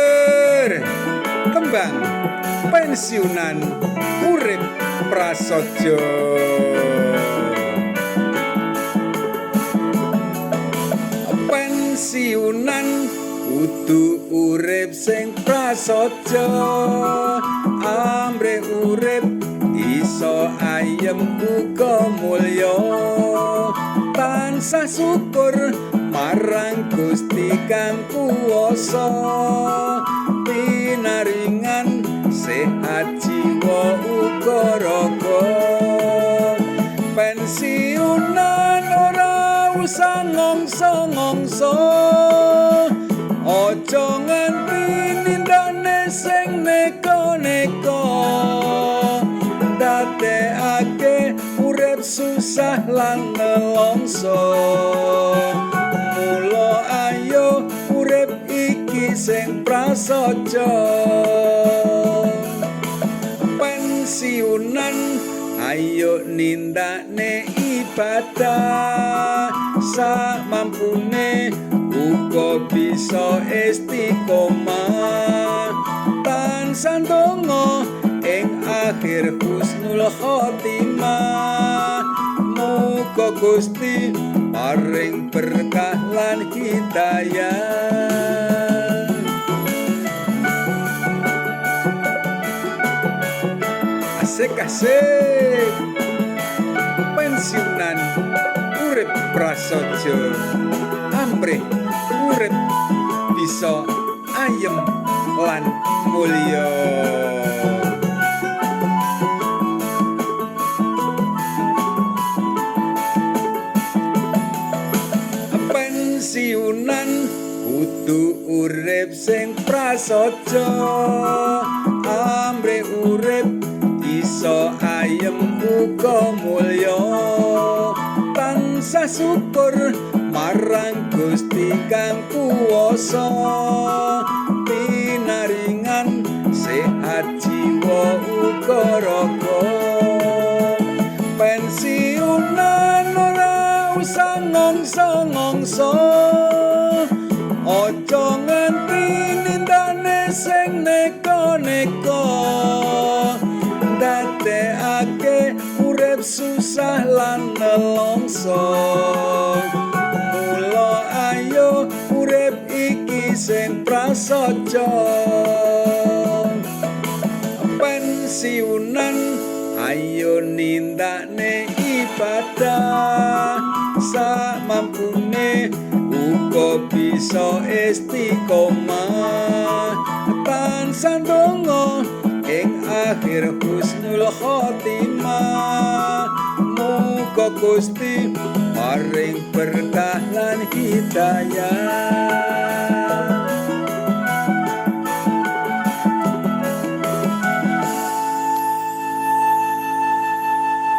Dulur, tembang pensiunan urip prasaja. Pensiunan kudu urip sing prasaja, amrih urip iso ayem uga mulya, tansah syukur marang Gusti kang kuwasa, pinaringan sehat jiwa uga raga. Pensiunan ora usah ngongso-ngongso, aja nganti nindane sing neko-neko, ndadekake urip susah lan nelongso. Mula ayo urip iki sing prasaja. Pensiunan ayo nindakne ibadah, sak mampune uga bisa istiqomah, tansah ndonga ing akhir husnul khotimah. Muga Gusti paring berkah lan hidayah. Asik asik, pensiunan urip prasaja, amrih urip bisa ayem lan mulya. Pensiunan kudu urip sing prasaja, amrih urip iso ayem uga mulya, tansah syukur marang Gusti kang kuwasa, pinaringan sehat jiwa uga raga. Pensiunan ora usah ngongso-ngongso, aja nganti nindane sing neko-neko, ndadekake urip susah lan nelongso. Mula ayo urip iki sing prasaja. Pensiunan ayo nindakne ibadah, sak mampune uga bisa istiqomah, tansah ndonga ing akhir husnul khotimah. Muga Gusti paring berkah lan hidayah.